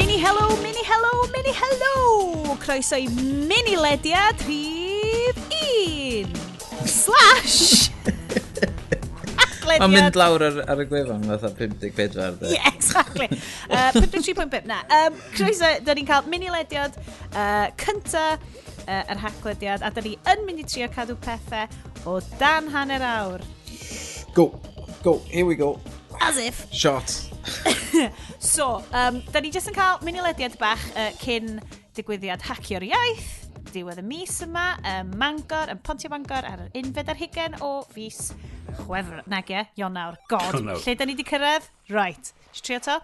Mini hello, mini hello, mini hello! Croeso i mini lediad rhif 1 slash Mae'n mynd lawr ar y gwefan fatha 54. De. Yeah, exactly. 53.5, na. Croeso, da ni'n cael mini lediad cynta yr haclediad, a da ni yn mynd i trio cadw pethau o dan hanner awr. Go, go, here we go. As if. Shot. So, da ni jyst yn cael mini lediad bach cyn digwyddiad Hacio'r Iaith, diwedd y mis yma, ym Mangor, yn Pontio Bangor, ar yr 21 o fis Chwefror. Nag ie, Ionawr. God, Ionawr. Lle da ni wedi cyrraedd? Right. Isio trio to?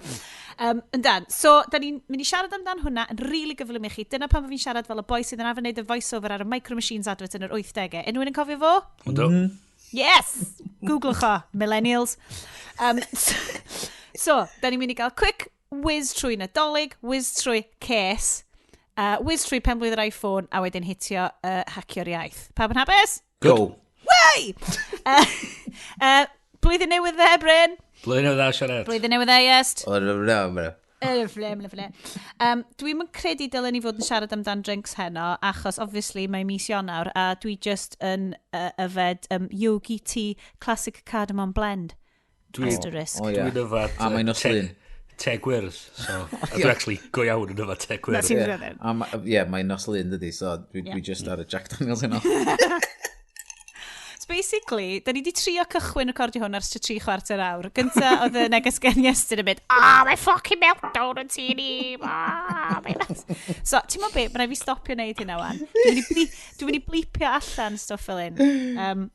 Yndan. So, da ni'n mynd i siarad amdan hwnna yn rili really gyflym i chi. Dyna pam fi'n siarad fel y boi sydd yn arfer wneud y voice-over ar y Micro Machines advert yn yr 80au. Unrhyw un yn cofio fo? Yndw. Yes! Googlwch o, millennials. So, da ni'n mynd i gael quick whiz trwy Nadolig, whiz trwy ces, whiz trwy penblwydd yr iPhone, a wedyn hitio Hacio'r Iaith. Pawb yn hapus? Go. Wey! Blwyddyn newydd dde, Bryn. Blwyddyn newydd dda, Sianed. Blwyddyn newydd dde, Iest. O, no, no, no. Lyfli, lyfli. Dwi'm yn credu dylen ni fod yn siarad amdan drinks heno, achos obviously mae mis Ionawr, a dwi just yn yfed Yogi Tea Classic Cardamom Blend. Asterisk. O, ie. Dwi'n yfad A mae'n nos Lun. Te gwyrdd. So, a dwi'n actually go iawn yn yfad te Na, gwyrdd. ti'n Ie. rhyddid. A ie, mae'n nos Lun, dydy, so dwi just ar y Jack Daniels yno. So basically, da ni di trio cychwyn recordio hwn ers tua 3/4 awr. Gynta, oedd y neges gen Iestyn yn mynd, "Ah, mae fucking meltdown yn tŷ ni. Ah, mae melt." So, ti'n meddwl be, mae rhaid fi stopio wneud hynna wan. Dwi'n mynd i blipio allan stwff fel hyn.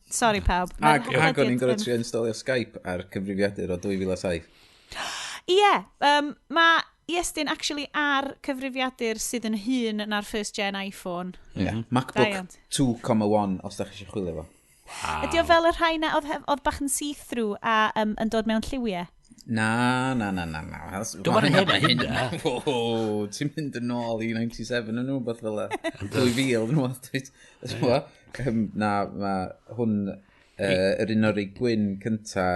Sorry pawb. Mae'r Ag o'n i'n gorfod haclediad yn trio installio Skype ar cyfrifiadur o 2007. Ie, mae Iestyn actually ar cyfrifiadur sydd yn hŷn na'r first gen iPhone. Yeah. Da MacBook iawn. 2.1 os da chi eisiau chwilio fo. Ydy o fel y rhai na oedd bach yn see-through a yn dod mewn lliwiau? Na, na, na, na, na. Dwi'm yn hyn a hynna. O, ti'n mynd yn ôl i 97 yn rhywbeth fel 'na. 2000 yn rhywbeth. Na, mae hwn, yr un o'r rei gwyn cynta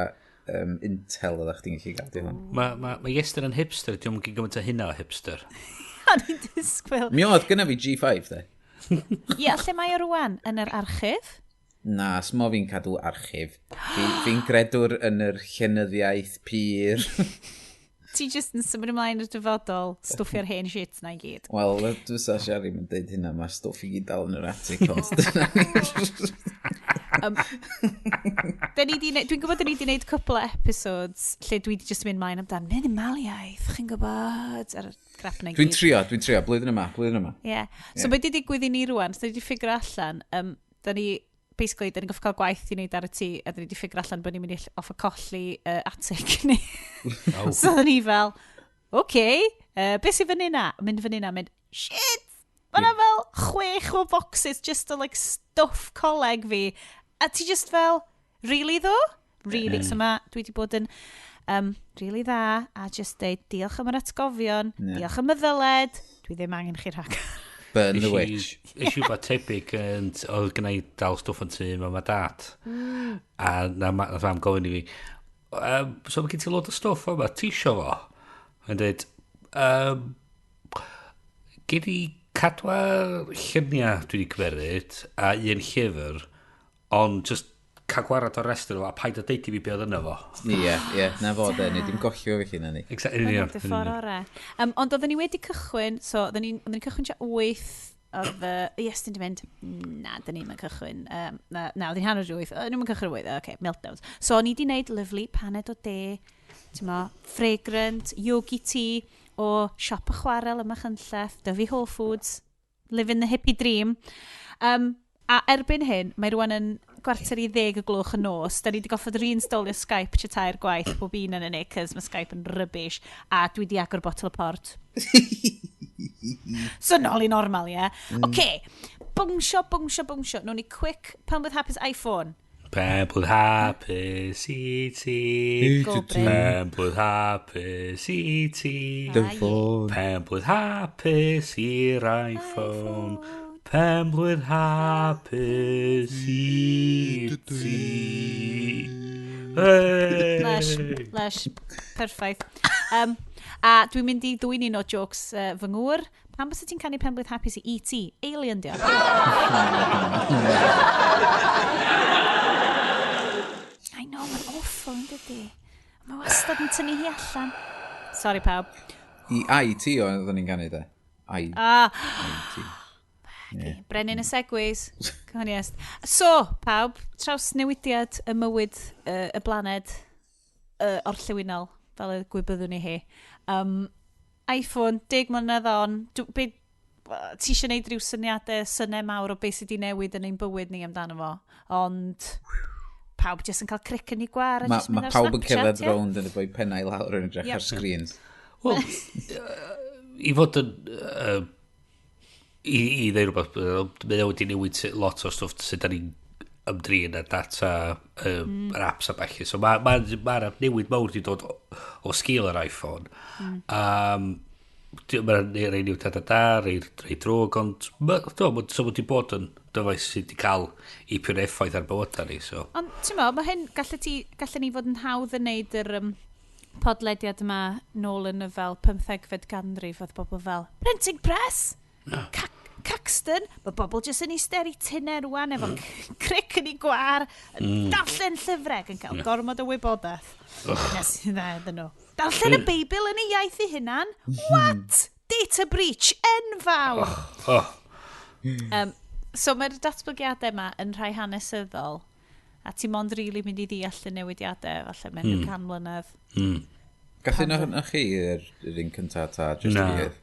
Intel oeddech chdi'n gallu gael, di hwn. Mae ma Iestyn yn hipster, diolch yn gymaint o hynna o hipster. O'n i'n disgwyl. Mi oedd gynna fi G5, de. Ie, lle mae o rwan? Yn yr archif? Na, smo fi'n cadw archif. Fi'n gredwr yn yr llenyddiaeth pur. Ti just yn symud ymlaen i'r dyfodol, stwffio'r hen shit na i gyd. Wel, dwi'n sa Siari yn deud hynna, mae stwff i gyd dal yn yr atig, ond dyna ni. Dwi'n gwybod da ni di neud cwpl o episodes lle dwi di just mynd mlaen amdan minimaliaeth, chi'n gwybod, ar y crap na i Dwi'n gyd. trio, blwyddyn yma, blwyddyn yma. Ie. So be di digwydd i ni rwan, so da ni di ffigur allan, da ni, basically, da ni'n goffo cael gwaith i wneud ar y tŷ, a da ni di ffigur allan bod ni'n mynd i off a colli atig ni. Oh. So da ni fel, oce, okay, beth sy'n fyny na? Mynd fyny na, mynd, shit! Mae yna fel chwech o boxes just o like stuff coleg fi. A ti just fel, really though? Really? So ma, dwi wedi bod yn really dda a just deud diolch am yr atgofion, diolch am y ddyled, dwi ddim angen chi rhag. Burn the witch. Nes i wbeth tebyg, yn, oedd gynna i dal stwff yn tŷ mam a dad. A nath mam gofyn i fi, "So mae gen ti load o stwff yma, ti isio fo?" Mae'n dweud, "Gen i cadwar lluniau dwi wedi cymeryd a un llyfr, ond just cael gwarad o'r rest o fo, a paid o deud i fi be oedd yna fo." Ie, na fo de, ni dim golli o felly na ni. Exactly, yn union. Dyna dy ffordd orau. Ond oedden ni wedi cychwyn, so oedden ni'n cychwyn tua 8, oedd Iestyn di mynd, "Na, dyn ni'n cychwyn." Na, oedd hi'n 7:30, ni'n cychwyn 8, oce, okay, meltdowns. So o'n i di wneud lovely paned o de, ti'n mo, fragrant, Yogi tea o siop y chwarel ym Machynlleth, Dyfi Whole Foods, living the hippie dream. A erbyn hyn, mae rwan yn 9:45 y gloch y nos. Da ni wedi goffod reinstallio Skype tua tair gwaith bob un yn y ni, cos mae Skype yn rubbish. A dwi wedi agor botol o port. So nôl i normal, ie? Yeah? Mm. Oce, bwngsio, bwngsio, bwngsio. Nawn ni quick pen-blwydd hapus iPhone. Pen-blwydd hapus i ti. Go, Bryn. Pen-blwydd hapus i ti. Dy ffôn. Pen-blwydd hapus i'r iPhone. Pen-blwydd hapus i ti. Hey! Lush, lush, perffaith. A dwi'n mynd i ddwyn un o jokes fy ngŵr. Pam bysa ti'n canu penblwydd hapus i E.T.? Alien dio. I know, mae'n awful yn dydi. Mae wastad yn tynnu hi allan. Sorry pawb. I IT oedden ni'n canu de. I, Ah, IT. yeah. Brenin y Segways. Come on, yes. So, pawb, trawsnewidiad y mywyd y blaned orllewinol, fel y gwybyddwn ni hi. iPhone, 10 mlynedd on, ti eisiau gwneud rhyw syniadau, synau mawr o beth sydd wedi newid yn ein bywyd ni amdano fo, ond pawb jyst yn cael cric yn ei gwar a Mae jyst mynd ma ar pawb yn Snapchat, cerdded ie? rownd yn efo'i pennau lawr yn edrych Yep. ar screens. Wel, i fod yn... I ddeud rhywbeth, mae o wedi newid lot o stwff sydd da ni'n ymdrin â data, yr apps a ballu. So mae ma newid mawr wedi dod o sgil yr iPhone. Mae'n rei newid data da, rei drwg, ond so wedi bod yn dyfais sydd wedi cael ipyn o effaith ar bywydau ni. So. Ond ti'n mo, mae hyn, gallen ni fod yn hawdd yn neud yr podlediad yma nôl yn y fel 15fed ganrif, oedd bobl fel, printing press! Caxton, mae bobl jyst yn eistedd i tinau rwan efo cric yn ei gwar, yn darllen llyfrau ac yn cael gormod o wybodaeth. Nes i dda iddyn nhw. Darllen y Beibl yn ei iaith ei hunan? What? Data breach enfawr! Oh, So mae'r datblygiadau yma yn rhai hanesyddol, a ti mond rili mynd i ddeall y newidiadau, falle mewn mm. 100 mlynedd. Gath un ohonoch chi yr un cynta ta just Na. fi oedd?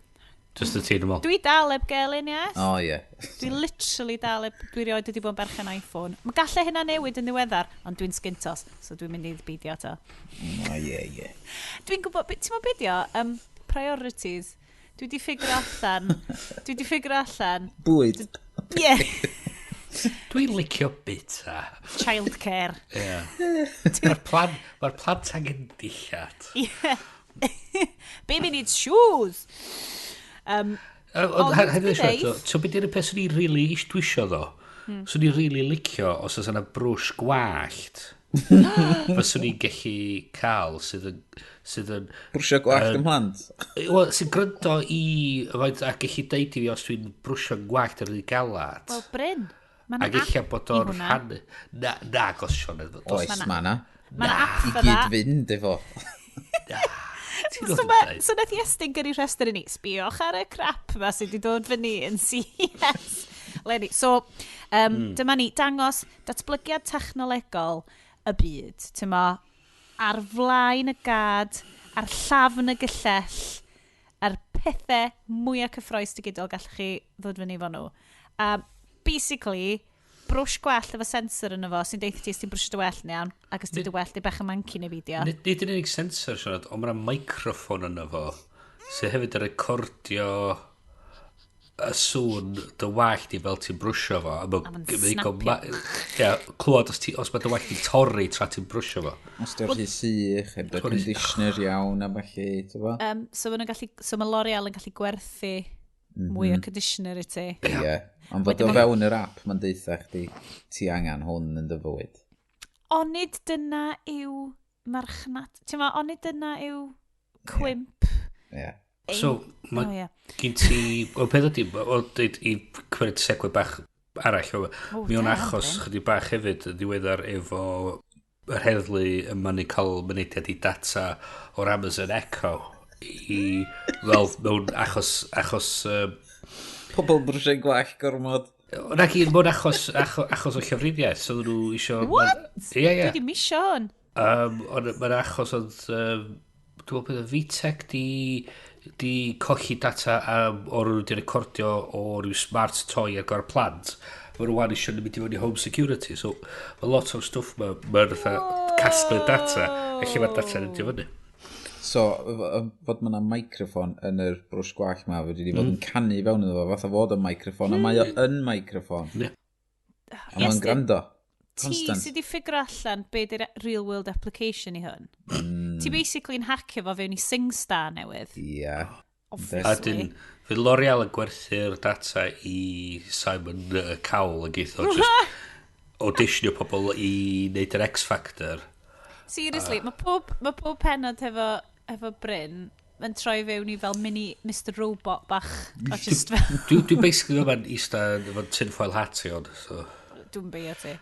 Just y ti, dwi'n meddwl. Dwi dal heb gael un, yes. O ie. Dwi literally dal heb, dwi rioed wedi bod yn berchen iPhone. Mae gallai hynna newid yn ddiweddar, ond dwi'n sgintos, so dwi'n mynd i beidio eto. O ie, ie. Dwi'n gwybod, ti'n meddwl beidio? Priorities. Dwi wedi ffigur allan. Dwi wedi ffigur allan. Bwyd. Yeah. Dwi'n licio bita. Childcare. Ie. Mae'r plant angen dillad. Yeah. Baby needs shoes. Ond Ond hefyd dwi eisiau, ddeud- so beth yw'r peth swn i'n rili dwi isio ddo? Swn i'n rili licio os oes yna brwsh gwallt. Fyswn i'n gallu cael sydd yn Brwsio gwallt ym mhlant. Wel, sy'n gryndo i faint a gallu deud i fi os dwi'n brwsio gwallt ar ei galad. Wel, Bryn, mae Ac yna eich app bod i o'r hwnna. rhan. Na, na, gos Sioned. Oes, Ma' 'na- ma na. Ma' 'na app I fydda. gyd fynd efo. So, so nath Iestyn gyrru rhestr i ni, sbiwch ar y crap yma sydd wedi dod fyny yn CES. Lenny. So, dyma ni, dangos datblygiad technolegol y byd. Ti'n mo, ar flaen y gad, ar llafn y gyllell, a'r pethau mwyaf cyffroes digidol gallwch chi ddod fyny efo nhw. A basically, brwsh gwallt efo sensor yno fo sy'n deud ti os ti'n brwsio dy wellt yn iawn, ac os ti dy wellt i bach yn manci neu beidio. Nid yn unig sensor, Sioned, ond mae'na microffon yno fo, sydd hefyd yn recordio y sŵn dy wallt i fel ti'n brwsio fo. A A ma'n snapio. Ie, clywed os mae dy wallt i'n torri tra ti'n brwsio fo. Os di'r rhy sych, heb y conditioner iawn a falle, ti'n bo? So, ma' nhw'n gallu, so mae L'Oreal yn gallu gwerthu mwy o conditioner i ti. Ie. Ond fod o fewn yr app, mae'n deutha chdi, ti angen hwn yn dy fywyd. Onid dyna yw marchnad... Ti'n ma, onid dyna yw cwymp? Ie. So, mae O, ie. gen ti. O, peth ydy, o, dweud i cymryd segue bach arall, o, O, mi o'n da, achos Bryn. chydig bach hefyd yn ddiweddar efo yr heddlu yma'n ei cael mynediad i data o'r Amazon Echo i, fel, mewn achos Pobl brwsio gwallt gormod. Nag un, mewn achos o llofruddiaeth, so oedden nhw isio. What? Ie, ie. Dwi wedi misio hwn. Ond mae'n achos oedd, dwi'n meddwl bod y VTech di colli data o'r nhw wedi recordio o ryw smart toy ar gyfer plant. Mae nhw wan eisiau mynd i fewn i home security. So mae lot o'r stwff ma, mae'n fatha casglu data, a lle mae'r data yn mynd i fyny. So, fod mae yna microffon yn yr brwsh gwallt ma, fedri di fod yn canu fewn iddo fo, fatha fod yn microffon, a mae o yn microffon. Ie. A mae'n Iestyn, gwrando. Ti Constant. sydd wedi ffigur allan be di'r real world application i hwn. Ti basically yn hacio fo fewn i SingStar newydd. Ie. A Obviously. dyn, fydd L'Oreal yn gwerthu'r data i Simon Cowell yn geith o just auditionio pobl i wneud yr X Factor. Seriously, mae pob penod efo Bryn yn troi fewn i fel mini Mr Robot bach. O just fel, Dwi basically yma'n eista efo tinfoil hat i ond. So. Dwi'n beio ti.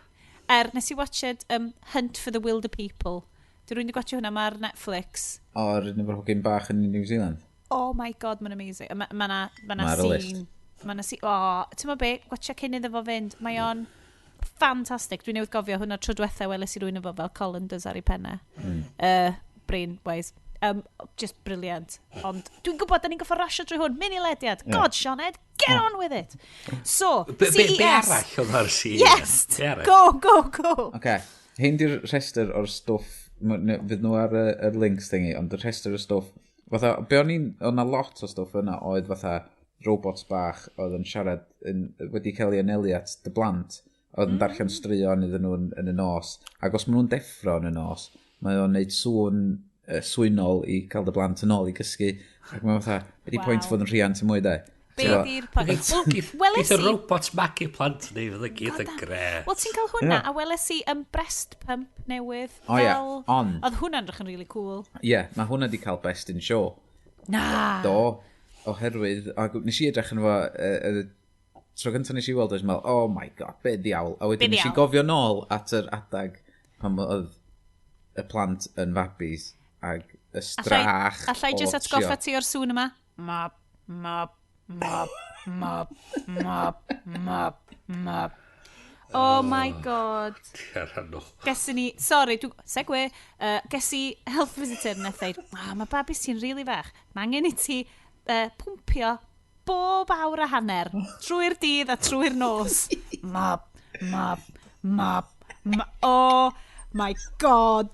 Nes i watched Hunt for the Wilder People. Dwi rwy'n di gwatchio hwnna ar Netflix. O, yr un efo'r hogyn bach yn New Zealand. Oh my God, mae'n amazing. Ma na Ma' ar y scene. Ma na scene. Oh, ti'n ma be? Gwatcha cyn iddo fo fynd. Mae o'n ffantastig. Dwi'n newydd gofio hwnna tro diwetha weles i rywun efo fel colanders ar ei pennau. Brain wise. Just brilliant. Ond dwi'n gwybod, da ni'n gorfod rasio drwy hwn. Mini lediad. God, Sioned, get on with it. So, Be CES. arall oedd ar CES? Yes! Be arall? Go, go, go. Oce, hyn di'r rhestr o'r stwff, fydd nhw ar y links thingy, ond y rhestr o'r stwff, fatha, be o'n i'n, o'n na lot o stwff yna oedd fatha robots bach oedd yn siarad, wedi cael ei anelu at dy blant, oedd yn darllen straeon iddyn nhw yn y nos, ac os maen nhw'n deffro yn y nos, mae o'n neud sŵn swynol i cael dy blant yn ôl i gysgu, ac mae'n fatha, be di pwynt fod yn rhiant yn mwy de? Be T'bo? di'r pwynt? Wel, weles Geith y i robots magu plant ni, fydd y gyd yn gre. Wel, ti'n cael hwnna, Ie. a weles i breast pump newydd. O ie, fel ond oedd hwnna'n edrych yn really cool. Ie, yeah, mae hwnna di cael Best in Show. Na! Do, oherwydd, ac nes i edrych yn fo, tro gyntaf nes i weld, o'n i'n meddwl, "Oh my God, be ddiawl." A wedyn Be nes i ddiawl? gofio nôl at yr adag pan oedd y plant yn fabis ac y strach Allai o just atgoffa ti o'r sŵn yma? Mab, mab, mab, mab, mab, mab, mab. Oh my God. Rhannol. Geson ni, sorry, dwi, segue, ges i health visitor yn dweud, "Ah, mae babis ti'n rili really fach. Mae angen i ti pwmpio bob awr a hanner, trwy'r dydd a trwy'r nos." Mab, mab, mab, mab. Oh my God.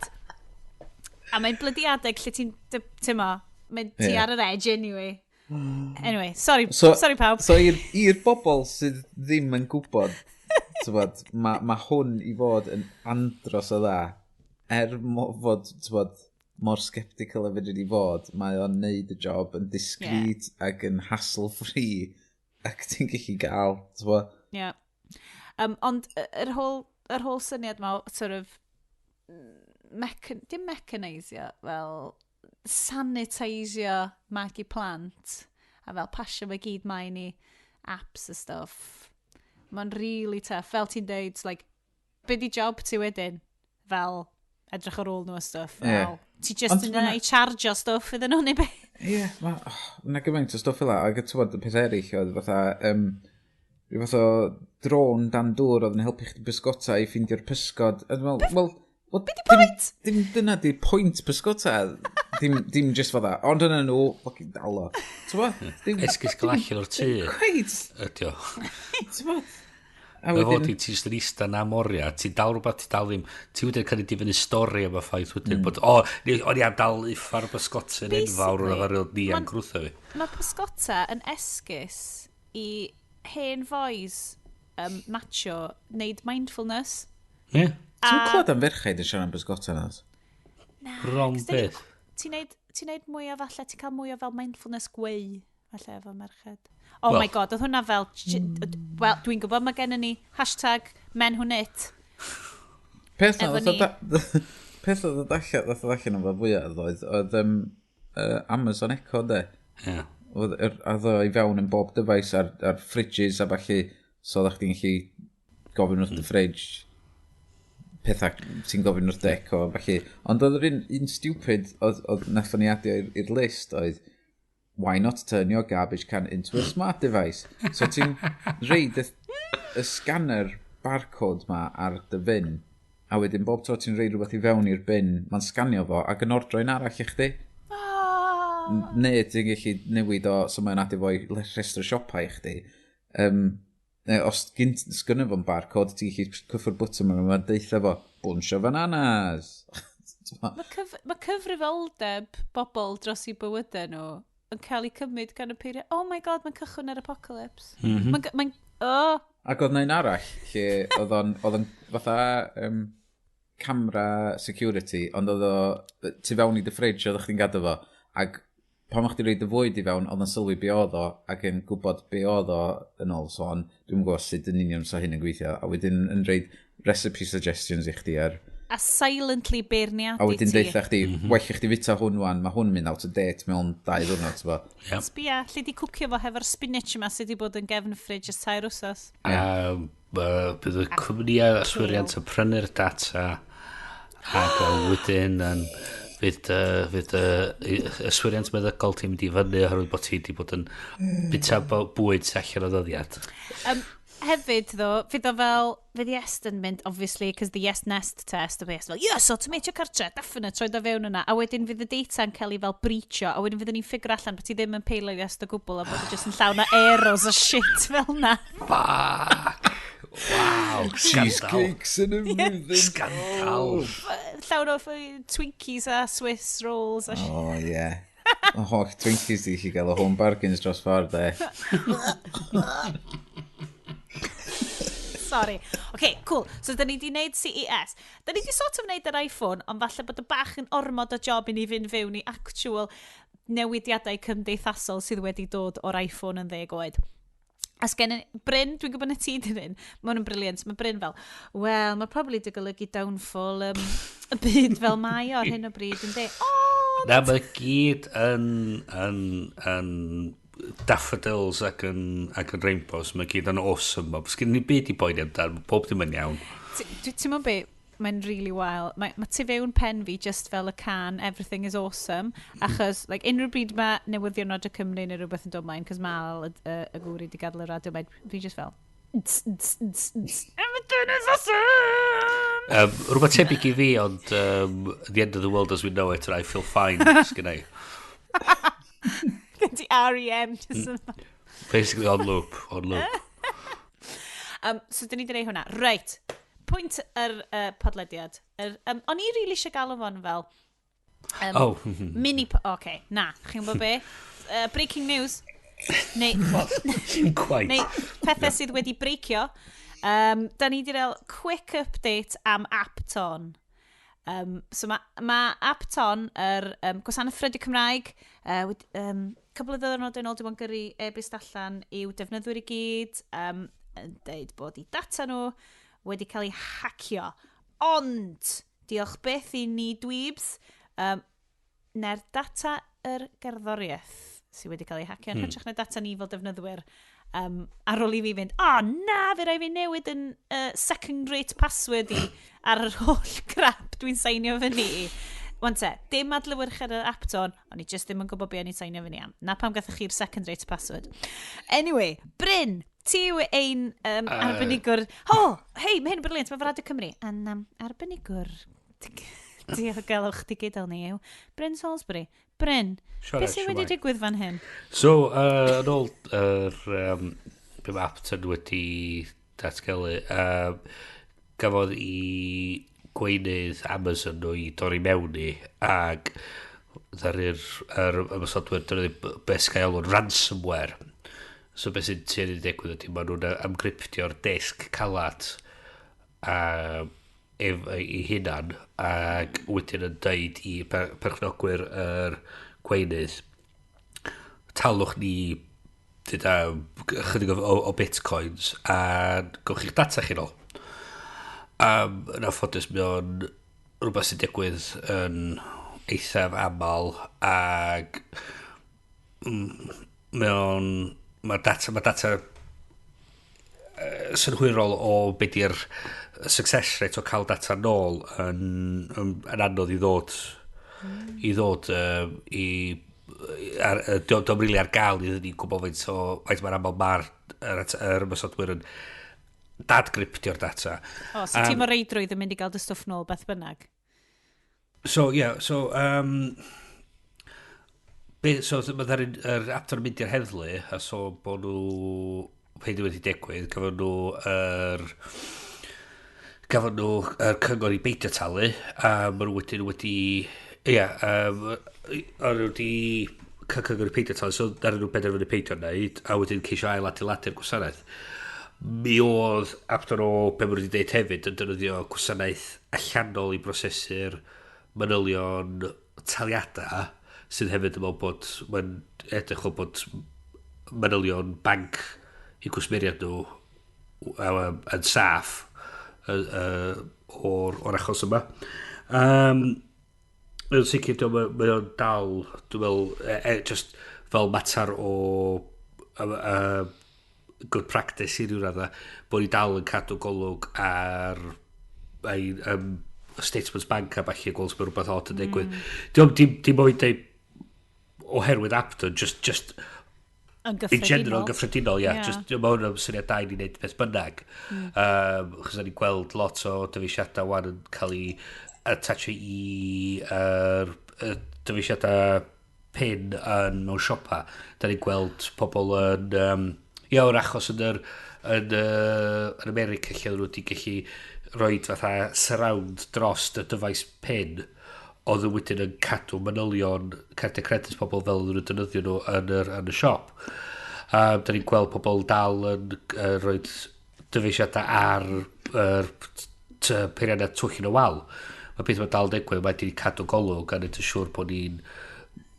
A mae'n blydi adeg lle ti'n, ti'n mo, mae'n ti Ie. ar yr edge anyway. Anyway, sorry, So, sorry pawb. So i'r bobl sydd ddim yn gwybod, t'bod, mae ma hwn i fod yn andros o dda. Er fod, t'bod, mor sceptical a fedri di fod, mae o'n neud y job yn discreet ac yn hassle-free ac ti'n gallu gael, t'bod. Yeah. Ond yr whole syniad ma o sort of dim mechanisio, fel sanitisio magu plant a fel pasio fe gyd mae'n i apps a stuff. Mae'n really tough. Fel ti'n deud, like, be di job ti wedyn? Fel edrych ar ôl nhw a stuff. Ie. Fel, ti just Ond yn ma' yna i chargio stuff iddyn nhw neu be? Ie, yeah, mae oh, na gymaint o stwff fel 'a, ac ti'n gwbod, y peth eraill oedd fatha, rhyw fath o drone dan dŵr oedd yn helpu chdi bysgota i ffeindio'r pysgod. A dwi'n meddwl, wel, Be di pwynt? Dim, dyna di pwynt pysgota. Dim just fatha, ond dyna nhw, fucking dal o. Ti'n gwbod? Dim Esgus gael allan o'r tŷ. Quite. Ydi o. Ti'n gwbod? A Mae fod wedyn, i ti jyst yn eista na moria, ti'n dal rhywbeth, ti'n dal ddim, ti wedyn cael ei difynnu stori am y ffaith wedyn bod, o, o'n i am dal uffar bysgotyn enfawr o'n Basically, ar ni am grwtho fi. Mae pysgota yn esgus i hen fois macho wneud mindfulness. Ie, ti'n clywed am ferchaid yn siarad am bysgota na? Na, wrong 'cos beth. Ti'n neud mwy o falle, ti'n cael mwy o fel mindfulness gweu, falle efo merched. Oh Wel. my God, oedd hwnna fel, wel, dwi'n gwybod mae gennym ni #MenWhoKnit. Peth na, Efo ddoth o peth oedd o allan, ddoth o allan o'n fo fwyaf oedd Amazon Echo, de. Ie. Oedd oedd o i fewn yn bob dyfais ar fridges a falle, so oeddech chdi'n gallu gofyn wrth y fridge pethau ti'n gofyn wrth dy Echo a falle. Ond oedd yr un stupid oedd nathon ni adio i'r list oedd "Why not turn your garbage can into a smart device?" So ti'n reid y scanner barcode ma ar dy fin, a wedyn bob tro ti'n reid rhywbeth i fewn i'r bin, mae'n sganio fo ac yn ordro un arall i chdi. Oh, Neu ti'n gallu newid o, so mae'n adio fo i rhestr siopau i chdi. Neu os sgynno fo'n barcode, ti'n gallu cyffwrdd bwtwm yma, mae'n deutha fo, "Bunch o bananas." Mae cyfrifoldeb bobl dros eu bywydau nhw yn cael ei cymryd gan y peiriant. Oh my God, mae'n cychwyn ar apocalypse. Mm -hmm. Mae'n, oh, Ac oedd na un arall, lle oedd o'n fatha camera security, ond oedd o tu fewn i dy fridge oedd chdi'n gadw fo, ac pan o'ch chdi roid y fwyd i fewn, oedd o'n sylwi be oedd o, ac yn gwybod be oedd o yn ôl sôn, dwi'n gwybod sut yn union sa hyn yn gweithio, a wedyn yn rhoid recipe suggestions i chdi ar A silently beirniadu ti. A wedyn deitha chdi, well i chdi fita hwn wan, mae hwn mynd out of date mewn 2 diwrnod, ti'n bo. Yep. Sbia, lle di cwcio fo hefo'r spinach yma sydd wedi bod yn gefn y fridge ers 3 wsos. A bydd y cwmnïau yswiriant yn prynu'r data ac wedyn yn fydd yswiriant meddygol ti'n mynd i fyny oherwydd bod ti wedi bod yn bita bwyd sy'n allan o ddyddiad. Hefyd, ddo, fydd o fel, fydd Iest yn mynd, obviously, cos the Yes Nest test, a fydd Iest fel, "Yes, automatio cartre, definite, troed o fewn yna." A wedyn fydd y data yn cael ei fel breachio, a wedyn fyddwn ni'n figure allan bod ti ddim yn peilo Iest o gwbl, a bod o just yn llawn o errors a shit fel na. Fuck! Wow! Scandal. Cheesecakes yn y flwyddyn. Scandal! Llawn o Twinkies a Swiss rolls a shit. Oh, yeah. O holl Twinkies di chi gael o Home Bargains dros ffordd, e. Sorry. OK, cool. So, da ni di wneud CES. Da ni di sort of wneud yr iPhone, ond falle bod y bach yn ormod o job i ni fynd fewn i actual newidiadau cymdeithasol sydd wedi dod o'r iPhone yn 10 oed. A sgen Bryn, dwi'n gwybod na ti dyn hyn, mae hwn yn brilliant, mae Bryn fel, "Wel, mae probably di golygu downfall y byd fel mae o ar hyn o bryd," yn de. Oh, Na, mae gyd yn daffodils ac yn rainbows. Mae gyd yn awesome. Mae sgyn ni byd i boeni amdan. Mae pob dim yn iawn. Ti'n mwyn be, mae'n really wild. Mae tu fewn pen fi just fel y can "Everything is Awesome", achos like, unrhyw bryd mae newyddion Radio Cymru neu rhywbeth yn dod mlaen, cos Mal, y gŵr i di gadael y radio, mae fi just fel, "Ts, ts, ts, ts, everything is awesome!" Rhywbeth tebyg i fi, ond "The End of the World as We Know It and I Feel Fine", sgyn i. Gen ti R.E.M. just yn Basically on loop, on loop. So, dyn ni wedi gwneud hwnna. Reit, pwynt yr podlediad. O'n i really eisiau galw fo'n fel Oh, mini... OK, na, chi'n gwybod be? Breaking news. Neu, dim quite. neu pethau sydd wedi breicio. Da ni wedi cael quick update am Apton. So mae Apton, yr gwasanaeth ffrydio Cymraeg, cwbl o ddiwrnodau yn ôl dwi'n gyrru e-byst allan i'w defnyddwyr i gyd, yn deud bod eu data nhw wedi cael ei hacio. Ond, diolch byth i ni dweebs, na'r data yr gerddoriaeth sydd wedi cael ei hacio yn hytrach na data ni fel defnyddwyr. Ar ôl i fi fynd, "O oh, na, fe rai fi newid yn second rate password i ar yr holl crap dwi'n seinio fyny i." Wan te, dim adlewyrch ar yr Apton, o'n i just ddim yn gwybod be o'n i'n seinio fyny am. Na pam gathoch chi'r second rate password. Anyway, Bryn, ti yw ein arbenigwr... Oh, hei, mae hyn yn brilliant, mae fe Radio Cymru. A'n arbenigwr diogelwch digidol ni yw Bryn Salisbury. Bryn, Siarad, beth sydd wedi shwmae? digwydd fan hyn? So, yn ôl yr be mae Apton wedi datgelu, gafodd i gweinydd Amazon nhw i dorri mewn i ac ddaru'r yr ymosodwyr defnyddio beth sy'n cael ei alw'n ransomware. So beth sy'n tueddu i ddigwydd ydy maen nhw'n amgryptio'r disg calat a i hunan ac wedyn yn deud i perchnogwyr yr gweinydd, "Talwch ni dyda chydig o bitcoins a gowch chi'ch data chi nôl." Yn anffodus mae o'n rhywbeth sy'n digwydd yn eithaf aml ac mae o'n mae data synhwyrol o be di'r success rate o cael data nôl yn anodd i ddod i ar, dio'm rili ar gael i ni gwybod faint mae'r aml mae'r yr ymosodwyr yn dadgryptio'r data. O, so ti'n mor reidrwydd yn mynd i gael dy stwff nôl beth bynnag? So, yeah, so, so mae yr Apton yn mynd i'r heddlu, a so bod nhw, peid wedi digwydd, gafon nhw yr cyngor i beidio talu, a maen nhw wedyn wedi, ia, o'n nhw wedi cael cyngor i peidio talu, so ddaru nhw benderfynu peidio wneud, a wedyn ceisio ail adeiladu'r gwasanaeth. Mi oedd Apton o be maen nhw wedi dweud hefyd yn defnyddio gwasanaeth allanol i brosesu'r manylion taliadau sydd hefyd yn meddwl bod mae'n edrych fel bod manylion banc i gwsmeriaid nhw yn saff. o'r achos yma. Yn sicr, mae o'n dal, dwi'n meddwl, just fel mater o good practice i ryw radda, bod ni dal yn cadw golwg ar ein statements bank a falle, gweld os mae rhywbeth odd yn digwydd. Dim oed deud oherwydd Apton, just Yn in general, gyffredinol. Gyffredinol, ia. Ie. Just, mae hwn yn syniad da i ni wneud beth bynnag. Chos da ni'n gweld lot o dyfeisiadau wan yn cael ei attachio i dyfeisiadau PIN yn mewn siopa. Da ni'n gweld pobl yn... ia, o'r achos yn America lle oedden nhw wedi gallu rhoi fatha surround dros y dyfais PIN oedd yn wedyn yn cadw manylion cardiau credit pobl fel oedden nhw'n defnyddio nhw yn y siop. Da ni'n gweld pobl dal yn rhoi dyfeisiadau ar yr peiriannau twll yn y wal. Mae beth mae'n dal digwydd, mae wedi cadw golwg a neud yn siŵr bod ni'n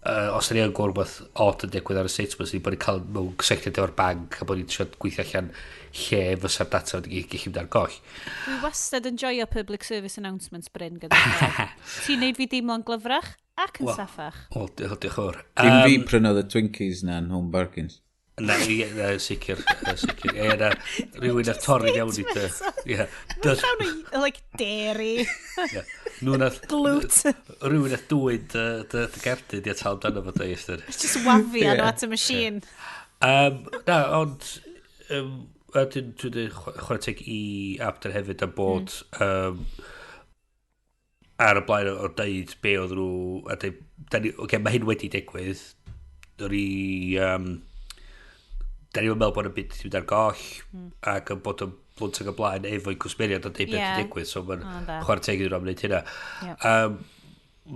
os da ni yn gweld rhywbeth odd yn digwydd ar y statements ni, bod ni'n cael mewn cysylltiad efo'r banc a bod ni'n trio gweithio allan lle fysa'r data wedi gallu mynd ar goll. Dwi wastad yn joio public service announcements, Bryn, gyda llaw. Ti'n neud fi deimlo'n glyfrach ac yn saffach. Wel, diolch yn fawr. Dim fi prynodd y Twinkies na yn Home Bargains. Na, ie, na, sicr, na, sicr. Ie, na, rhywun nath torri fewn i dy. Ie. Llawn o, like, dairy, Ie. Nhw nath gluten. Rhywun nath dwyn dy gerdyn i atal amdano fo dy Esther. Just wafi arno at y machine. Na, ond wedyn dwi'n dweud chwarae teg i Apton hefyd am bod ar y blaen o deud be oedd nhw a deud, da ni, okay, mae hyn wedi digwydd. Da ni'n meddwl bod y byd wedi mynd ar goll ac yn bod yn blunt ag y blaen efo'i cwsmeriaid a deud beth wedi digwydd, so mae'n O, da. chwarae teg iddyn nhw am wneud hynna.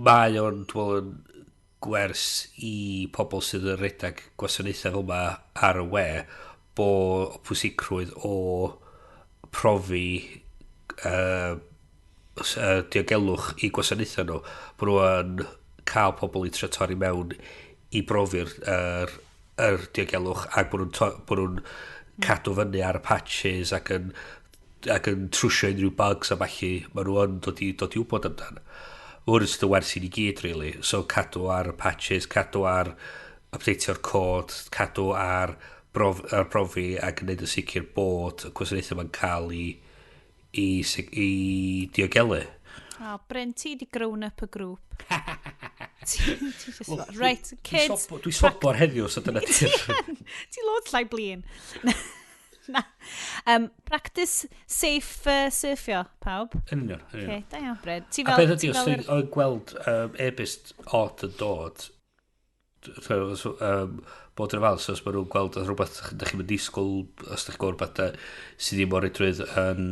Mae o'n, dwi'n meddwl, yn gwers i pobl sydd yn rhedeg gwasanaethau fel yma ar y we bo pwysigrwydd o profi diogelwch i gwasanaethau nhw, bod nhw yn cael pobl i trio torri mewn i brofi'r yr diogelwch ac bod nhw'n cadw fyny ar y patches ac yn trwsio unrhyw bugs a falle maen nhw yn dod i wybod amdan. Mae hwn yn sydd yn wers i ni gyd, really. So cadw ar y patches, cadw ar updateio'r cod, cadw ar brofi ac yn neud yn sicr bod y gwasanaethau yma'n cael i diogelu. O, Bryn, ti di grown up y grŵp. Ti just well, right, kids. Dwi sobor heddiw, so dyna ti'r Ti loads llai blin. Na. Practice safe surfio, pawb. Yn union, yn union. Okay, da iawn, Bryn. Ti A fel beth ydy, ti os fel ti'n gweld e-byst odd yn dod, bod yn ofalus, os maen nhw'n gweld rhywbeth ydych chi'n mynd disgwyl, os ydych chi'n gweld rhywbeth sydd ddim o reidrwydd yn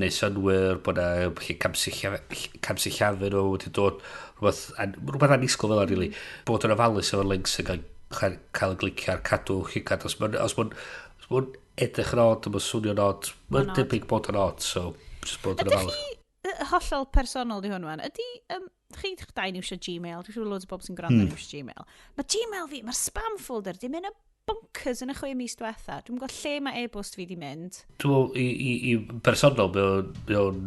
neud synwyr, bod yna lle camsillafu nhw wedi dod, rhywbeth annisgwyl fel yna, really. Bod yn ofalus efo'r links yn cael ei glicio ar, cadw llygad, os ma'n edrych yn odd, mae'n swnio'n odd, mae'n Ma'n odd. debyg bod yn odd, so just bod yn Ydych ofalus. chi, hollol personol di hwn wan, ydy, chi dau yn iwsio Gmail, dwi'n siŵr loads o bobl sy'n gwrando yn iwsio Gmail. Mae Gmail fi, mae'r spam folder di mynd y bonkers yn y 6 mis diwetha. Dwi'n gwybod lle mae e-bost fi di mynd. Dwi'n meddwl, i bersonol, mae o'n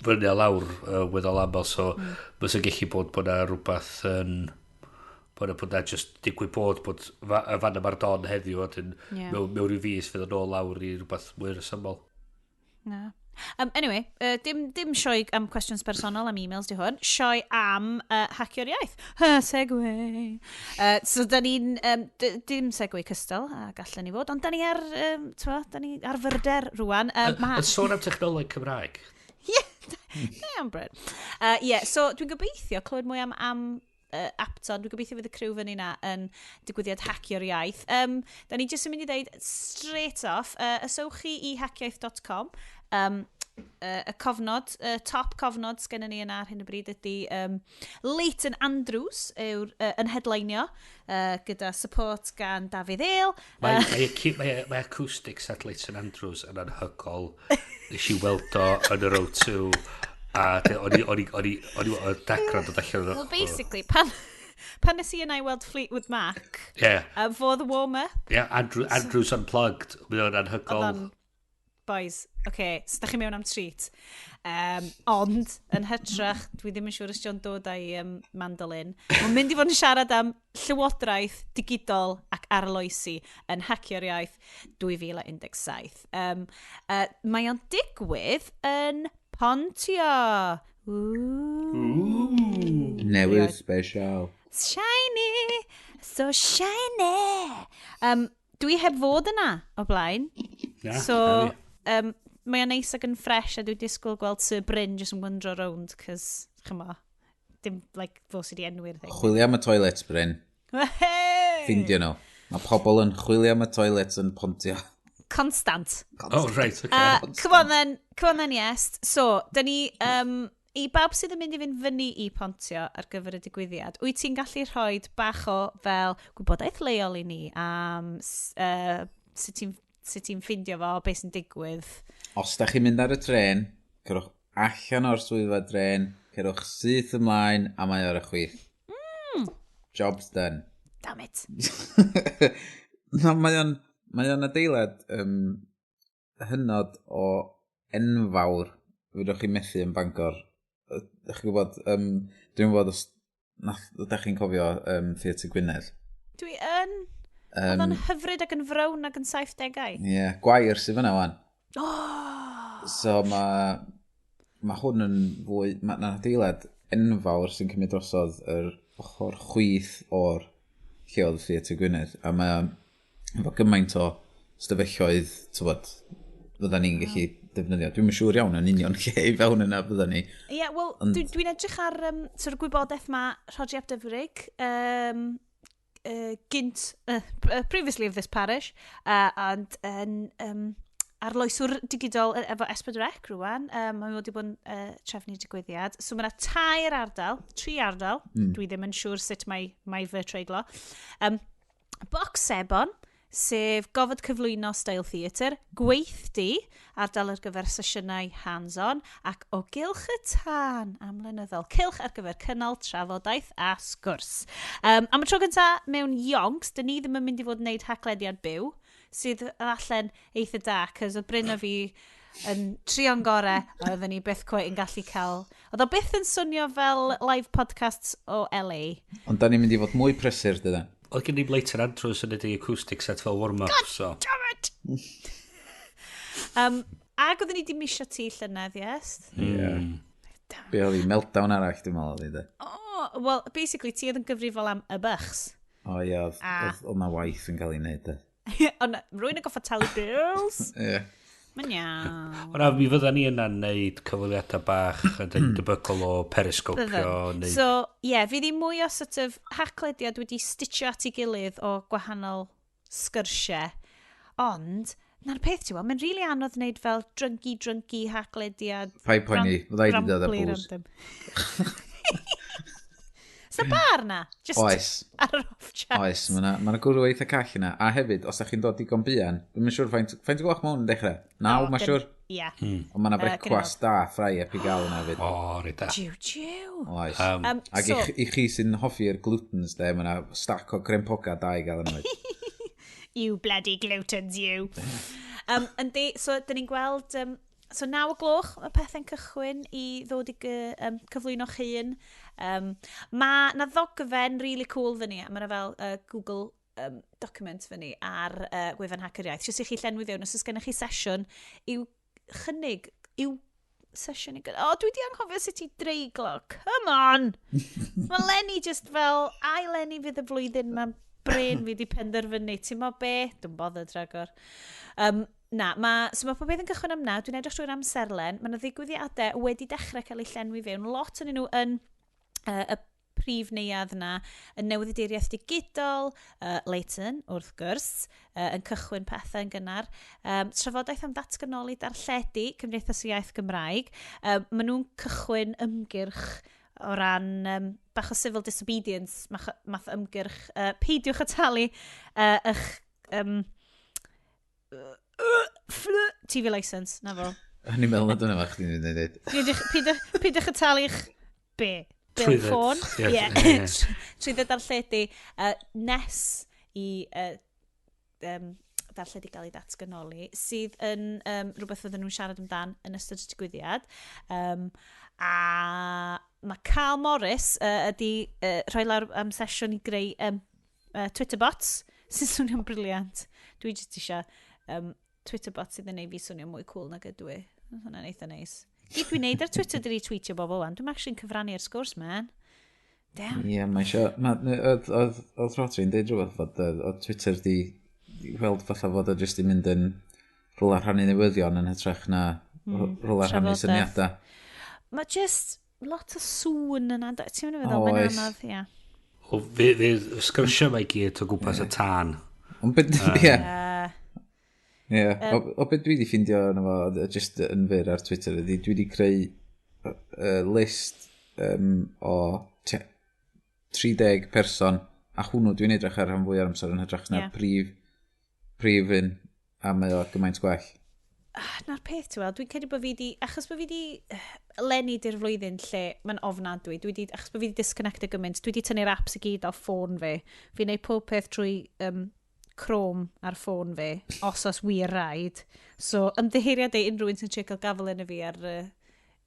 fyny a lawr weddol aml, so fysa'n gallu bod na rhywbeth yn bod na just digwydd bod y fan yma'r don heddiw, a wedyn mewn rhyw fis fydd yn ôl lawr i rhywbeth mwy resymol. Na. Anyway, dim sioe am questions personol am emails di hwn, sioe am hacio'r iaith. Ha, segue. So da ni'n, dim segue cystal, a gallen ni fod, ond da ni ar, t'mo, da ni ar fyrder rwan. Yn sôn am technoleg Cymraeg. Ie, da iawn, Bryn. Yeah, so dwi'n gobeithio clywed mwy am Apton. Dwi'n gobeithio fydd y criw fyny na yn digwyddiad hacio'r iaith. Da ni jyst yn mynd i ddeud straight off, ysowch chi i haciaith.com. Y cofnod, top cofnod sgennym ni yna ar hyn o bryd ydy Leighton Andrews yw'r, yn headlineio gyda support gan Dafydd Ale. Mae acoustics at Leighton Andrews yn anhygoel. Nes i weld o yn yr O2 a o'n i o'n dagra'n dod allan o'r Well, basically, pan nes i yna i weld Fleetwood Mac, for the warm-up, Yeah, Andrews Unplugged. Mae o'n anhygoel. Oedd o'n Boys, oce, okay, so da chi mewn am treat. Ond, yn hytrach, dwi ddim yn siŵr os John dod â'i mandolin. Mae'n mynd i fod yn siarad am llywodraeth digidol ac arloesi yn Hacio'r Iaith 2017. Mae o'n digwydd yn Pontio. Ooh. Newydd special. Shiny, so shiny. Dwi heb fod yna o blaen. Na, so, na fi. Mae o'n neis ac yn fresh a dwi'n disgwyl gweld Sir Bryn jyst yn wyndro rownd, cos, chymo, dim, like, fo sydd wedi enwi'r thing. Chwilio am y toilets, Bryn. Hey! Ffindio nhw. Mae pobl yn chwilio am y toilets yn Pontio. Constant. Oh, right, okay. Come on then, come on then, yes. So, da ni, i bawb sydd yn mynd i fynd fyny i Pontio ar gyfer y digwyddiad, wyt ti'n gallu rhoi bach o fel gwybodaeth leol i ni am sut ti'n ffindio fo, beth sy'n digwydd? Os da chi'n mynd ar y tren, cerwch allan o'r swyddfa dren, cerwch syth ymlaen, a mae ar y chwith. Job's done. Damn it. No, mae o'n adeilad hynod o enfawr. Fydwch chi methu yn Bangor. Ydych chi'n gwybod, dwi'n gwybod os ydych chi'n cofio Theatr Gwynedd. Dwi yn. Oedd o'n hyfryd ac yn frown ac yn 70au. Ie, yeah, gwair sydd fyna wan. Oh! So mae hwn yn fwy, mae yna adeilad enfawr sy'n cymryd drosodd yr ochr chwith o'r lle oedd Theatr Gwynedd. A mae o'n efo gymaint o stafelloedd, tywod, fydda ni'n gallu defnyddio. Dwi'm yn siŵr iawn yn union lle i fewn yna fydda ni. Ie, yeah, wel, dwi'n edrych ar sort of gwybodaeth ma Rhodri ap Dyfrig, gynt, previously of this parish, and yn arloeswr digidol efo S4C rwan. Mae wedi bod yn trefnu digwyddiad. So mae yna tair ardal, tri ardal. Dwi ddim yn siŵr sut mae fy treiglo. Bocs Sebon, sef gofod cyflwyno style theatr, gweithdy, ardal ar gyfer sesiynau hands-on, ac o gylch y tân amlenyddol, cylch ar gyfer cynnal trafodaeth a sgwrs. Am y tro gyntaf mewn yonks, dyn ni ddim yn mynd i fod yn gwneud haclediad byw, sydd allan eitha da, cos oedd Bryn a fi yn trio'n gore, a oedden ni byth cweit yn gallu cael. Oedd o byth yn swnio fel live podcasts o LA. Ond da ni'n mynd i fod mwy prysur, dydan? Oedd gen i Leighton Andrews yn neud ei acoustic set fel warm-up, so. Damn it! Ac oedden ni di misio ti llynedd, yes? Ie. Yeah. Be oedd hi, meltdown arall, dwi'n meddwl oedd hi, de. Oh, well, basically, ti oedd yn gyfrifol am y bychs. O ie, oedd na waith yn cael ei wneud, de. Ond rwy'n yn goffa talu bills. Ie. Mae'n iawn. Ond na, mi fydda ni yna'n neud cyfweliadau bach yn debygol o periscopio. Byddwn. Neu So, ie, yeah, fydd hi mwy o sort of haclediad wedi stitcho at ei gilydd o gwahanol sgyrsiau. Ond, na'r peth ti'n gweld, mae'n rili really anodd wneud fel drunky, drunky haclediad. Paid poeni, fydda i 'di dod â rambly booze. random. Oes 'na bar na? Just Oes. ar yr off chance. Oes, mae yna ma gwrw eitha call yna. A hefyd, os ydych chi'n dod digon buan, dwi'm yn siŵr faint o gloch mae hwn yn dechrau? 9, O, mae'n siŵr. Ie. Ond mae yna brecwast da, ffrai ep i gael yna hefyd. O, reit da. Jiw, jiw. Oes. Ac Ac i chi sy'n hoffi'r glutens, de, mae yna stack o crempoga da i gael yna hefyd. You bloody glutens, you. Yndi, so, dyn ni'n gweld. So, 9 o gloch, mae pethau'n cychwyn i ddod i cyflwyno'ch hun. Mae na ddogfen really cool fyny, a mae na fel Google document fyny ar wefan Hacio'r Iaith. Jyst i chi llenwi fewn, os oes gennych chi sesiwn i'w chynnig, i'w sesiwn i gyda. O, dwi di anghofio sut i dreiglo. Come on! Mae Lenny just fel, ai Lenny fydd y flwyddyn mae brain fi di penderfynu. Ti'n mo be? Dwi'n bothered rhagor. Na, so mae pob beth yn cychwyn am 9. Dwi'n edrych trwy'r amserlen. Mae yna ddigwyddiadau wedi dechrau cael eu llenwi fewn. Lot yn nhw yn y prif neuadd yna, yn newyddiaduriaeth digidol, Leighton, wrth gwrs, yn cychwyn pethau yn gynnar. Trafodaeth am ddatganoli darlledu Cymdeithas y Iaith Gymraeg. Maen nhw'n cychwyn ymgyrch o ran bach o civil disobedience, math ymgyrch. Peidiwch â talu eich TV licence, na fo. O'n i'n meddwl na dyna fo chdi'n mynd i dweud. Peidiwch â talu eich be? Bil Trwydded. ffôn? Ie, Ie. ie. Trwydded darlledu nes i darlledu gael ei ddatganoli, sydd yn rhywbeth fydden nhw'n siarad amdan yn ystod y digwyddiad. A mae Carl Morris ydi rhoi lawr am sesiwn i greu Twitter bots, sy'n swnio'n brilliant. Dwi jyst eisiau Twitter bot sydd yn neud fi swnio mwy cool nag ydw i. Hwnna'n eitha neis. Gyd dwi'n neud ar Twitter 'di retweetio bobl wan. Dwi'n actually'n cyfrannu i'r sgwrs, man. Damn. Ie, mae eisiau. Oedd Rodri'n deud rhywbeth fod oedd Twitter di weld fatha fod o jyst i mynd yn rhywle rhannu newyddion yn hytrach na rhywle rhannu trafodaeth. syniadau. Mae just lot o sŵn yna. Ti'n mynd i feddwl, mae'n Oes. anodd, ie. O, fydd y sgyrsiau mae i gyd o gwmpas y tân. Ond beth, ie, ie. O beth dwi wedi ffindio yna fo, just yn fyr ar Twitter, ydy dwi wedi creu list o 30 person, a hwnnw dwi'n edrych ar rhan fwy o'r amser yn hytrach na'r prif un, a mae o gymaint gwell. Ah, na'r peth, ti'n weld, dwi'n credu bod fi di, achos bod fi di, eleni di'r flwyddyn lle mae'n ofnadwy, dwi di, achos bod fi di disconnectio gymaint, dwi di tynnu'r apps i gyd off ffôn fi. Fi'n neud pob peth trwy Chrome ar ffôn fi, os wir raid. So, ymddiheuriadau unrhyw un sy'n trio cael gafel yn y fi ar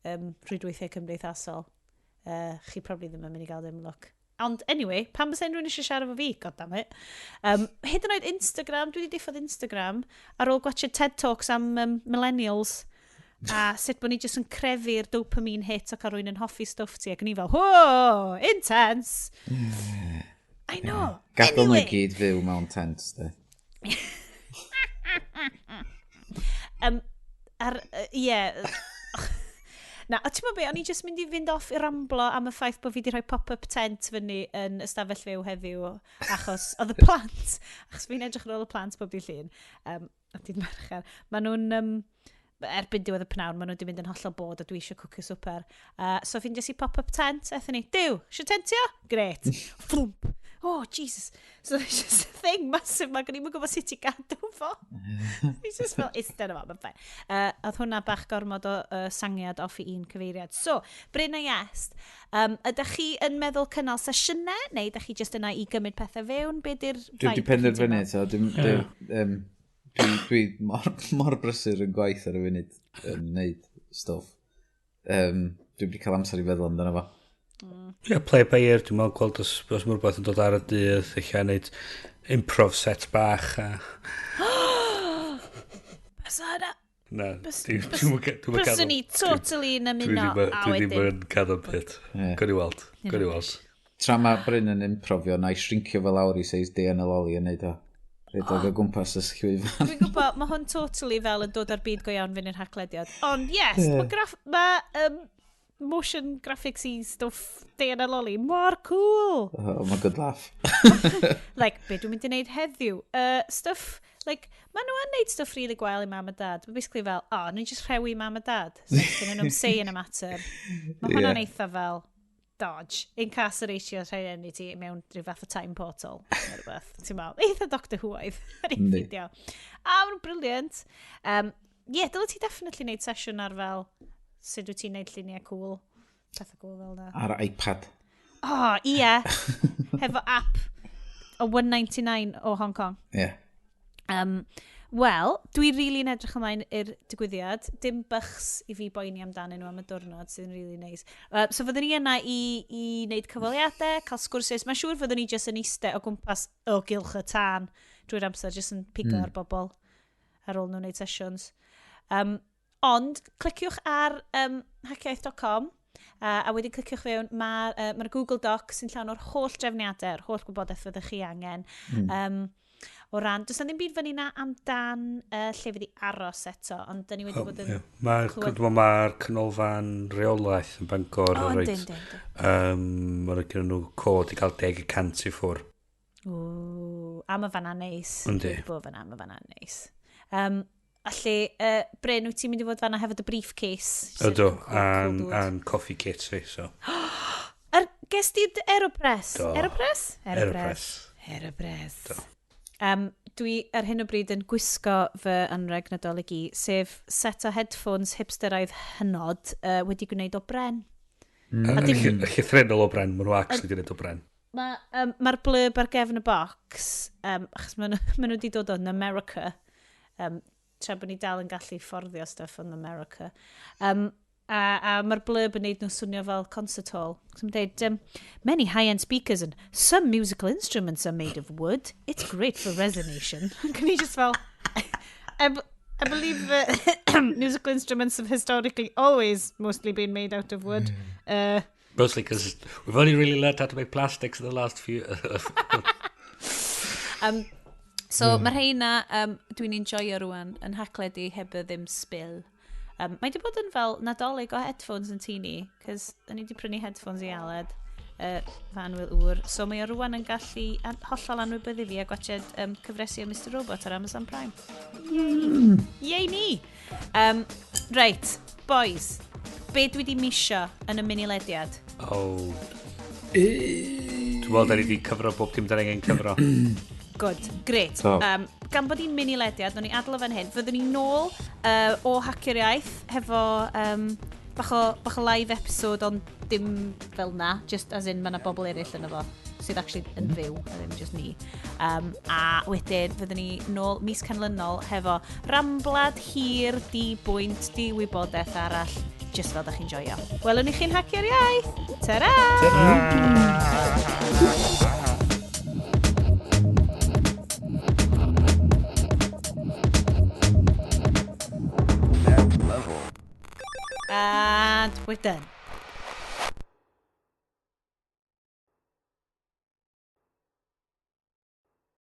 rhwydweithiau cymdeithasol. Chi probably ddim yn mynd i gael dim look. Ond anyway, pam bysa unrhyw un eisiau siarad efo fi? God damn it. Hyd yn oed Instagram, dwi wedi diffodd Instagram ar ôl gwatchio TED Talks am millennials a sut bod ni jyst yn crefu'r dopamine hit o cael rhywun yn hoffi stwff ti ac o'n i fel, whoa, intense! I know. Gadael nhw i Anyway. gyd fyw mewn tent, de. Ar, ie. Na, a ti'n meddwl be, o'n i jyst mynd i fynd off i ramblo am y ffaith bod fi wedi rhoi pop-up tent fyny yn ystafell fyw heddiw, achos oedd y plant, achos fi'n edrych ar ôl y plant bob dydd Llun, a dydd Mercher, maen nhw'n, erbyn diwedd y pnawn, maen nhw wedi mynd yn hollol bod a dwi eisiau cwcio swper. So fi'n jyst i pop-up tent, aethon ni, "Duw, eisiau tentio? Gret." Flwmp. Oh, Jesus. So there's just a thing massive, mae gen i'm yn gwybod sut i gadw fo. Fi just fel eistedd yma, mae'n fine. Oedd hwnna bach gormod o sangiad off i un cyfeiriad. So, Bryn a Iest, ydych chi yn meddwl cynnal sesiynau, neu ydych chi just yna i gymryd pethau fewn? Be di'r Dwi wedi vibe chi'n penderfynu, teimlo? to. Dwi mor brysur yn gwaith ar y funud yn neud stwff. Dwi wedi cael amser i feddwl amdano fo. Ie, play by ear, dwi'n meddwl gweld os mae rhywbeth yn dod ar y dydd, eich wneud improv set bach. A Bysa hynna- Na, dwi'n Byswn ni totally yn Dwi ymuno ddim a dwi ddim wedyn. yn cadw bit. Gawn ni weld. Gawn ni weld. Tra mae Bryn yn improfio, na i shrinkio fel lawr i seis Dan y Loli yn neud o. Rhedeg o gwmpas y llwyfan. Dwi'n gwybod, mae hwn totally fel yn dod ar byd go iawn fynd i'r Haclediad. Ond yes, mae motion graphics i stwff Dan a Loli mor cool. Oh, mae'n good laugh. Like, be dwi'n mynd i wneud heddiw? Stuff, like, maen nhw yn neud stuff really gwael i mam a dad. Mae basically fel, oh, nhw'n just rhewi mam a dad. So, gen nhw'n say in y matter. Mae hwnna'n eitha fel dodge. Incarceratio rhai ti mewn rhyw fath o time portal. Neu rhywbeth. Ti'n meddwl, eitha Doctor Who-aidd. Ar ei fideo. A maen nhw'n brilliant. Yeah, dyle ti definitely wneud sesiwn ar fel sut wyt ti'n neud lluniau cool. Pethau cool fel na. Ar iPad. Oh, ie. Hefo app o 199 o Hong Kong. Ie. Yeah. Wel, dwi rili'n really edrych ymlaen i'r digwyddiad. Dim bychs i fi boeni amdanyn nhw am y diwrnod sydd yn really nice. So fyddwn ni yna i wneud cyfweliadau, cael sgwrsiau. Mae'n siŵr fyddwn ni jyst yn eistedd o gwmpas o gylch y tân drwy'r amser, jyst yn pigo ar bobl ar ôl nhw'n wneud sessions. Ond, cliciwch ar haciaith.com a wedyn cliciwch fewn, mae'r ma Google Doc sy'n llawn o'r holl drefniadau, yr holl gwybodaeth fyddwch chi angen. O ran, does na ddim byd fyny na amdan lle fydd i aros eto, ond da ni wedi bod yn Ie. Mae'r ma canolfan reolaeth yn Bangor O, yn yndyn, reit. yndyn, yndyn. Mae'n gen nhw cod i gael 10% i ffwr. Ww, a mae fanna neis. Yndi. Dwi wedi bod fanna, mae fanna neis. A lle, Bryn, wyt ti'n mynd i fod fanna hefo dy briefcase? Sydd Ydw, yn cool, cool a'n dude. an coffee kit fi, so. Ar, ges di dy Aeropress? Do. Aeropress? Aeropress. Aeropress. Dwi ar hyn o bryd yn gwisgo fy anreg Nadolig i, sef set o headphones hipsteraidd hynod wedi gwneud o bren. A dim llythrennol o bren, maen nhw actually di wneud o bren. Mae'r ma blurb ar gefn y box, achos maen nhw wedi dod o'n America, tra bod ni dal yn gallu fforddio stuff yn America. A mae'r blurb yn neud nhw swnio fel concert hall. So mae'n deud, many high-end speakers and some musical instruments are made of wood. It's great for resonation. Can you just fel... I believe musical instruments have historically always mostly been made out of wood. Mostly because we've only really learned how to make plastics in the last few... So mae rheina, dwi'n enjoyo rwan, yn hacledu heb y ddim spill. Mae wedi bod yn fel Nadolig o headphones yn tŷ ni, cos o'n i wedi prynu headphones i Aled, fan Wil Wr. So mae o rwan yn gallu hollol anwybyddu fi a gwachod cyfresi o Mr Robot ar Amazon Prime. Yay! Yay ni! Right, boys, be dwi wedi misio yn y mini-lediad? Oh. Dwi'n meddwl da ni wedi cyfro bob dim da ni angen cyfro. Good, great. So. Gan bod hi'n mini-lediad, nawn ni adael o fan hyn. Fyddwn ni nôl o Hacio'r Iaith hefo bach o live episode, ond dim fel na, just as in mae yna bobl eraill yno fo, sydd actually yn fyw, a ddim just ni. A wedyn fyddwn ni nôl mis canlynol hefo ramblad hir, di-bwynt, di-wybodaeth arall, just fel da chi'n joio. Welwn ni chi'n Hacio'r Iaith! Ta-ra! Ta-ra! And we're done.